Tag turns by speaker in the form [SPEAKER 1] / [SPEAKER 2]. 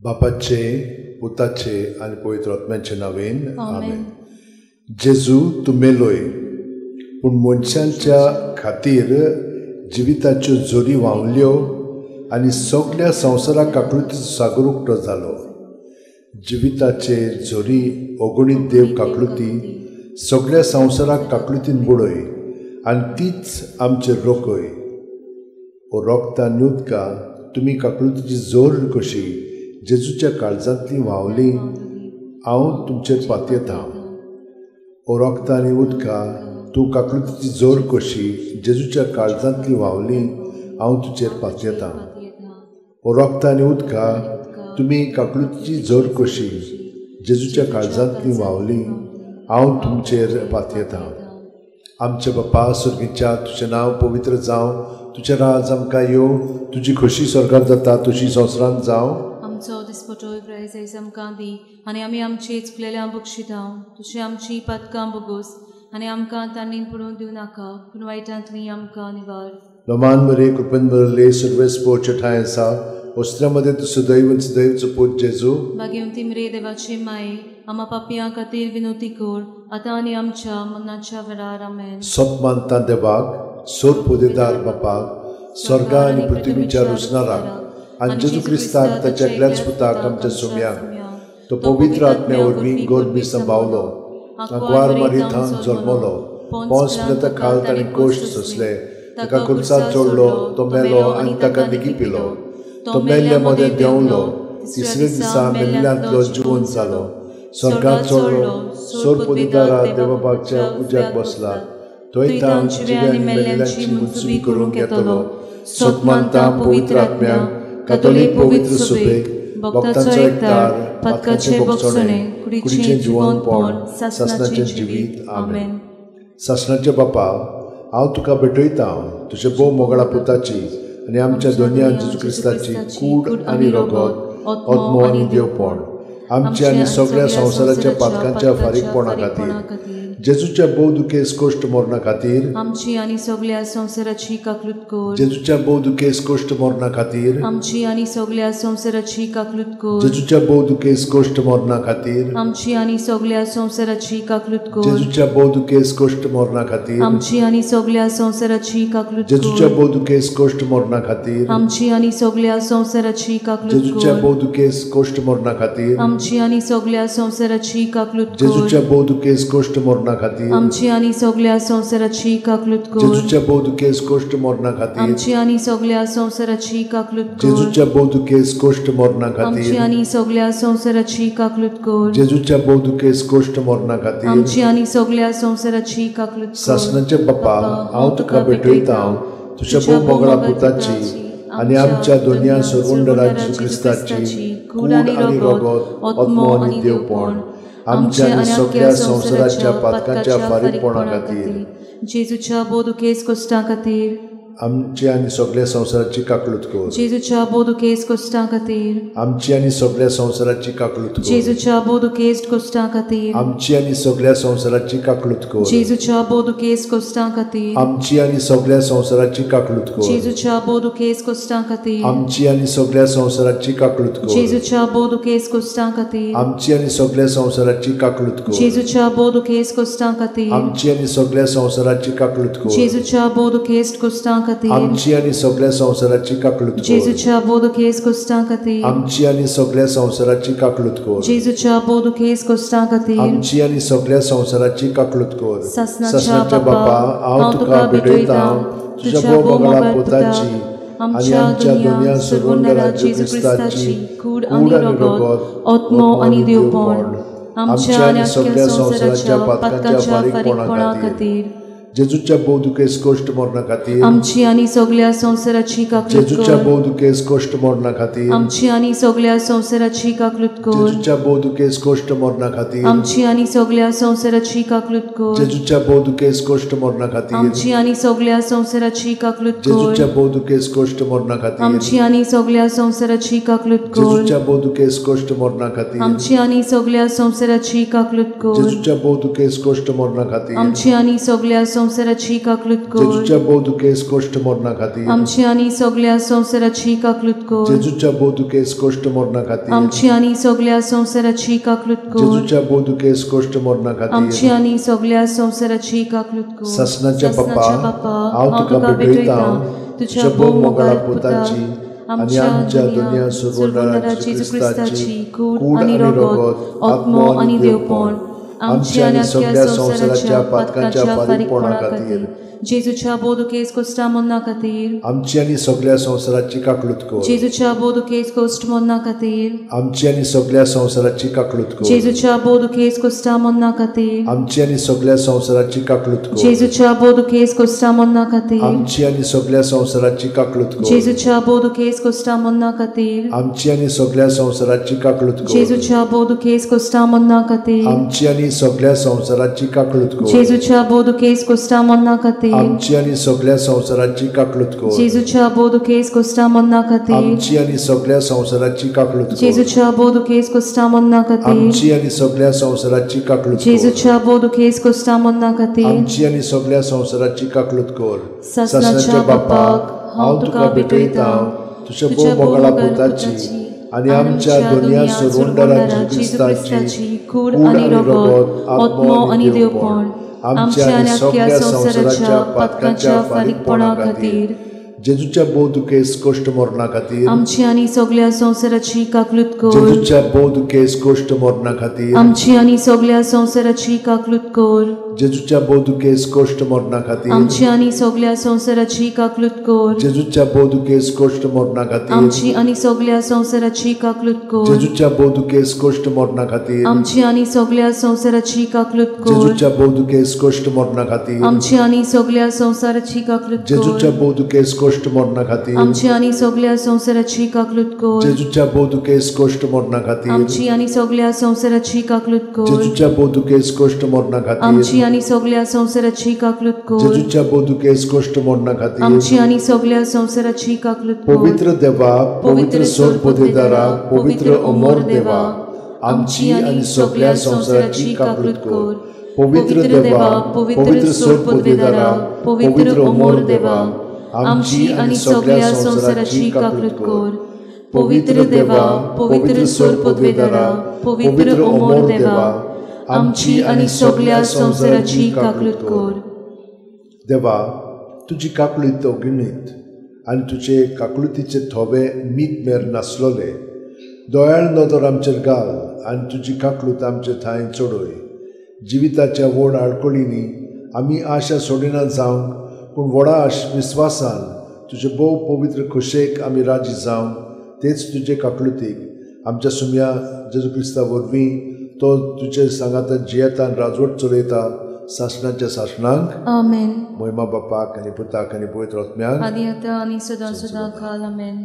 [SPEAKER 1] बापाचे, पुताचे आनी पवित्र आत्म्याचे नांवेन आमेन. जेजू तूं मेलोय, पूण मनशांच्या खातीर जिविताच्यो जोरी व्हांवल्यो आनी सगल्या संवसाराक काकळुतीचो सागर उक्तो जालो. जिविताचे झरी अगणीत देव काकळुती सगल्या संवसाराक काकळुतीन बुडय आनी तीच आमचेर रोखय. ओ रोगता आनी उदका तुमी काकळुतीची जोर कशी जेजूच्या काळजांतली व्हांवली, हांव तुमचेर पातयेता. ओ रोगता आनी उदका तूं काकळुतीची जोर कशी जेजूच्या काळजांतली व्हांवली, हांव तुजेर पातयेता. ओ रोगता आनी उदका तुमी काकळुतीची जोर कशी जेजूच्या काळजांतली व्हांवली, हांव तुमचेर पातयेता. आमच्या बापा स्वर्गीच्या, तुजें नांव पवित्र जावं, तुजें राज आमकां येवं, तुजी खोशी स्वर्गात जाता तशी संवसारांत जावं.
[SPEAKER 2] आमचो दिसपटो प्रायज आयज आमकां दी आनी आमी आमची चुकलेल्या बक्षिता तशी आमची पातकां बोगोस आनी आमकां तांणी पडून दिवं नाका, पूण वायटांतली आमकां निवार.
[SPEAKER 1] लोमान मरे कृपेन भरले सर्वेस पोचे ठांय आसा, वस्त्रा मदें तूं सदैव सदैवचो पूत जेजू.
[SPEAKER 2] भाग्यवंती मरे देवाची माये, आमा पापयां खातीर विनोती कर आतां आनी आमच्या मरणाच्या वेळार. आमेन.
[SPEAKER 1] सत मानता देवाक, सोर पोदेदार बापाक, स्वर्गा आनी पृथ्वीच्या रोसणाराक आनी जेजू क्रिस्ताक ताच्या एकल्याच पुताक आमच्या सोम्याक, तो पवित्र आत्म्या वरवीं गोरबी संभावलो, आंकवार मारी थावन जल्मलो, पोंस पिलाता खाल ताणें कोश्ट सोंसले, ताका खुर्सार चडलो, तो मेलो आनी ताका निकी पिलो, तो मेल्ल्या मदें देंवलो, तिसरे दिसा मेल्ल्यांतलो जिवन जालो, स्वर्गांत चडलो, सोर पोदेदारा देवबाच्या उज्याक बसला, थंय तावन जिव्या आनी मेल्ल्यांची मनसुबी करूंक येतलो. सत मानता पवित्र आत्म्याक, कातोलीक पवित्र सुबेक, भक्तांचो एकतार, पातकाचें भोगसणें, कुडीचें जिवनपण, सासणाचें जिवीत. आमेन. सासणाचे बापा, हांव तुका भेटयता तुज्या भोव मोगळा पुताची आनी आमच्या दोनया जेजू क्रिस्ताची कूड आनी रगत, आत्मो आनी देवपण आमच्या आनी सगळ्या संवसाराच्या पातकांच्या फारीकपणा खातीर, जेजूच्या भोव दुखेस कोश्ट मरणा खातीर
[SPEAKER 2] आमची आनी सगल्या संवसाराची काकलूत कर.
[SPEAKER 1] जेजूच्या भोव दुखेस कोश्ट मरणा खातीर
[SPEAKER 2] आमची आनी सगल्या संवसाराची काकलूत कर.
[SPEAKER 1] जेजूच्या भोव दुखेस कोश्ट मरणा खातीर
[SPEAKER 2] आमची आनी सगल्या संवसाराची काकलूत कर.
[SPEAKER 1] जेजूच्या भोव दुखेस कोश्ट मरणा खातीर
[SPEAKER 2] आमची आनी सगल्या संवसाराची काकलूत कर.
[SPEAKER 1] जेजूच्या भोव दुखेस कोश्ट मरणा खातीर
[SPEAKER 2] आमची आनी सगल्या संवसाराची काकलूत कर.
[SPEAKER 1] जेजूच्या भोव दुखेस कोश्ट मरणा खातीर
[SPEAKER 2] आमची आनी सगल्या संवसाराची काकलूत कर.
[SPEAKER 1] जेजूच्या भोव दुखेस कोश्ट मरणा खातीर
[SPEAKER 2] आमची आनी सगल्या संवसाराची काकलूत कर.
[SPEAKER 1] जेजूच्या भोव दुखेस कोश्ट मरणा खातीर
[SPEAKER 2] आमची आनी सगल्या संवसाराची काकलूत कर.
[SPEAKER 1] जेजूच्या भोव दुखेस कोश्ट मरणा
[SPEAKER 2] आमची
[SPEAKER 1] खातीर
[SPEAKER 2] आनी सगल्या संवसाराची काकलूत कर.
[SPEAKER 1] जेजूच्या भोव दुखेस कोश्ट मरणा खातीर
[SPEAKER 2] आमची आनी सगल्या संवसाराची काकलूत कर.
[SPEAKER 1] सासणाचे बापा, हांव तुका भेटयता तुज्या भोव मोगळा पुताची आनी आमच्या दोनया सर्वंडरा जेजू क्रिस्ताची कूड आनी रगत, आत्मो आनी देवपण आमच्या आनी सगल्या संवसाराच्या पातकांच्या फारीकपणा खातीर
[SPEAKER 2] जेजूच्या भोव दुखेस कोश्टां खातीर
[SPEAKER 1] आमची आनी सगल्या संवसाराची काकलूत कर.
[SPEAKER 2] जेजूच्या भोव दुखेस कोश्टां खातीर
[SPEAKER 1] आमची आनी सगल्या संवसाराची काकलूत कर.
[SPEAKER 2] जेजूच्या भोव दुखेस कोश्टां खातीर
[SPEAKER 1] आमची आनी सगल्या संवसाराची काकलूत कर.
[SPEAKER 2] जेजूच्या भोव दुखेस कोश्टां खातीर
[SPEAKER 1] आमची आनी सगल्या संवसाराची काकलूत कर.
[SPEAKER 2] जेजूच्या भोव दुखेस कोश्टां खातीर
[SPEAKER 1] आमची आनी सगल्या संवसाराची काकलूत कर.
[SPEAKER 2] जेजूच्या भोव दुखेस कोश्टां खातीर
[SPEAKER 1] आमची आनी सगल्या संवसाराची काकलूत कर.
[SPEAKER 2] जेजूच्या भोव दुखेस कोश्टां खातीर
[SPEAKER 1] आमची आनी सगल्या संवसाराची काकलूत कर.
[SPEAKER 2] जेजूच्या भोव दुखेस कोश्टां खातीर
[SPEAKER 1] आमची आनी सगल्या संवसाराची काकलूत कर.
[SPEAKER 2] जेजूच्या भोव दुखेस कोश्टां खातीर
[SPEAKER 1] आमची आनी सगल्या संवसाराची काकलूत कर.
[SPEAKER 2] जेजूच्या भोव दुखेस कोश्टां खातीर
[SPEAKER 1] आमची आनी सगल्या संवसाराची काकलूत कर.
[SPEAKER 2] सासणाच्या बापा,
[SPEAKER 1] हांव तुका भेटयता तुज्या भोव मोगळा पुताची आनी आमच्या दोनया सर्वंडरा जेजू क्रिस्ताची
[SPEAKER 2] कूड आनी रगत, आत्मो आनी देवपण आमच्या आनी सगल्या संवसाराच्या पातकांच्या फारीकपणा खातीर
[SPEAKER 1] जेजूच्या भोव दुखेस कोश्ट मरणा खातीर
[SPEAKER 2] आमची आनी सगल्या संवसाराची काकलूत
[SPEAKER 1] जेजूच्या
[SPEAKER 2] कर.
[SPEAKER 1] भोव दुखेस कोश्ट मरणा खातीर
[SPEAKER 2] आमची आनी सगल्या संवसाराची काकलूत कर.
[SPEAKER 1] जेजूच्या भोव दुखेस कोश्ट मरणा खातीर
[SPEAKER 2] आमची आनी सगल्या संवसाराची काकलूत कर.
[SPEAKER 1] जेजूच्या भोव दुखेस कोश्ट मरणा खातीर
[SPEAKER 2] आमची आनी सगल्या संवसाराची काकलूत कर.
[SPEAKER 1] जेजूच्या भोव दुखेस कोश्ट मरणा खातीर
[SPEAKER 2] आमची आनी सगल्या संवसाराची काकलूत कर.
[SPEAKER 1] जेजूच्या भोव दुखेस कोश्ट मरणा खातीर
[SPEAKER 2] आमची आनी सगल्या संवसाराची काकलूत कर.
[SPEAKER 1] जेजूच्या भोव दुखेस कोश्ट मरणा खातीर
[SPEAKER 2] आमची आनी सगल्या संवसाराची काकलूत कर।
[SPEAKER 1] जेजूच्या भोव दुखेस कश्ट मरणा खातीर
[SPEAKER 2] आमची आनी सगळ्या संवसाराची काकलूत कर।
[SPEAKER 1] जेजूच्या भोव दुखेस कश्ट मरणा खातीर
[SPEAKER 2] आमची आनी सगळ्या संवसाराची काकलूत कर।
[SPEAKER 1] जेजूच्या भोव दुखेस कश्ट मरणा खातीर
[SPEAKER 2] आमची आनी सगळ्या संवसाराची काकलूत कर।
[SPEAKER 1] सासणाच्या बापा, हांव तुका भेटयतां तुझ्या भोव मोगाळ पुताची आनी आमच्या दुनिया सोडवणारा जेजू क्रिस्ताची कूड आनी रगत, आत्मो आनी देवपण आमच्या आनी सगळ्या संवसाराच्या पातकांच्या फारीकपणा खातीर
[SPEAKER 2] जेजूच्या भोव दुखेस कश्ट मरणा खातीर
[SPEAKER 1] आमची आनी सगळ्या संवसाराची काकलूत कर।
[SPEAKER 2] जेजूच्या भोव दुखेस कश्ट मरणा खातीर
[SPEAKER 1] आमची आनी सगळ्या संवसाराची काकलूत कर।
[SPEAKER 2] जेजूच्या भोव दुखेस कश्ट मरणा खातीर
[SPEAKER 1] आमची आनी सगळ्या संवसाराची काकलूत कर।
[SPEAKER 2] जेजूच्या भोव दुखेस कश्ट मरणा खातीर
[SPEAKER 1] आमची आनी सगळ्या संवसाराची काकलूत कर।
[SPEAKER 2] जेजूच्या भोव दुखेस कश्ट मरणा खातीर
[SPEAKER 1] आमची आनी सगळ्या संवसाराची काकलूत कर।
[SPEAKER 2] जेजूच्या भोव दुखेस कश्ट मरणा खातीर
[SPEAKER 1] आमची आनी सगळ्या संवसाराची काकलूत कर।
[SPEAKER 2] जेजूच्या भोव दुखेस कश्ट मरणा खातीर
[SPEAKER 1] आमची आनी सगळ्या संवसाराची काकलूत कर।
[SPEAKER 2] जेजूच्या भोव दुखेस कश्ट मरणा खातीर
[SPEAKER 1] आमची आनी सगळ्या संवसाराची काकलूत कर।
[SPEAKER 2] जेजूच्या भोव दुखेस कश्ट मरणा खातीर
[SPEAKER 1] आमची आनी सगळ्या संवसाराची काकलूत कर।
[SPEAKER 2] जेजूच्या भोव दुखेस कश्ट मरणा खातीर
[SPEAKER 1] आमची आनी सगळ्या संवसाराची काकलूत कर।
[SPEAKER 2] सासणाच्या बापाक हांव तुका भेटयतां
[SPEAKER 1] तुझ्या भोव मोगाळा पुताची आनी आमच्या दुनिया सोडवणारा जेजू क्रिस्ताची
[SPEAKER 2] कूड आनी रगत, आत्मो आनी देवपण
[SPEAKER 1] आमच्या आनी सगळ्या संवसाराच्या पातकांच्या फारीकपणा खातीर जेजूच्या भोव दुखेस कश्ट मरणा खातीर
[SPEAKER 2] आमची आनी सगळ्या संवसाराची काकलूत कर।
[SPEAKER 1] जेजूच्या भोव दुखेस कश्ट मरणा खातीर
[SPEAKER 2] आमची आनी सगळ्या संवसाराची काकलूत कर।
[SPEAKER 1] जेजूच्या भोव दुखेस कश्ट मरणा खातीर
[SPEAKER 2] आमची आनी सगळ्या संवसाराची काकलूत कर।
[SPEAKER 1] जेजूच्या भोव दुखेस कश्ट मरणा खातीर
[SPEAKER 2] आमची आनी सगळ्या संवसाराची काकलूत कर।
[SPEAKER 1] जेजूच्या भोव दुखेस कश्ट मरणा खातीर
[SPEAKER 2] आमची आनी सगळ्या संवसाराची काकलूत कर।
[SPEAKER 1] जेजूच्या भोव दुखेस कश्ट मरणा खातीर
[SPEAKER 2] आमची आनी सगळ्या संवसाराची काकलूत कर।
[SPEAKER 1] जेजूच्या भोव दुखेस कश्ट मरणा खातीर
[SPEAKER 2] आमची आनी सगळ्या संवसाराची काकलूत कर।
[SPEAKER 1] जेजूच्या भोव दुखेस कश्ट मरणा खातीर
[SPEAKER 2] आमची आनी सगळ्या संवसाराची काकलूत कर।
[SPEAKER 1] जेजूच्या भोव दुखेस कश्ट मरणा खातीर
[SPEAKER 2] आमची आनी सगळ्या संवसाराची काकलूत कर।
[SPEAKER 1] जेजूच्या भोव दुखेस कश्ट मरणा खातीर
[SPEAKER 2] आमची आनी सगळ्या संवसाराची काकलूत कर।
[SPEAKER 1] पवित्र देवा, पवित्र सोरपदेदारा, पवित्र अमर देवा, आमची आनी सगळ्या संवसाराची काकलूत कर। पवित्र देवा, पवित्र सोरपदेदारा, पवित्र अमर देवा, आमची आनी सगळ्या संवसाराची काकलूत कर।
[SPEAKER 2] पवित्र देवा, पवित्र सोरपदेदारा, पवित्र अमर देवा, आमची आनी सगळ्या संवसाराची काकलूत कर।
[SPEAKER 1] देवा, तुजी काकलूत अगणीत आनी तुजे काकलुतीचे थोवे मीत मेर नासलोले दयाळ नदर आमचेर घाल आनी तुजी काकलूत आमचे थांय चडय। जिविताच्या व्हड आडखळींनी आमी आशा सोडिना जावंक, पूण व्हडा विस्वासान तुजे भोव पवित्र खोशेक आमी राजी जावंक, तेच तुजे काकलुतीक आमच्या सुम्या जेजू क्रिस्ता वरवीं तो तुजे सांगाता जियेता आनी राजवट चलयता सासणाच्या सासणांक।
[SPEAKER 2] आमेन।
[SPEAKER 1] मोहिमा बापाक आनी पुताक आनी पवित्र आत्म्याक
[SPEAKER 2] आदी आतां आनी सदां सदां काल। आमेन।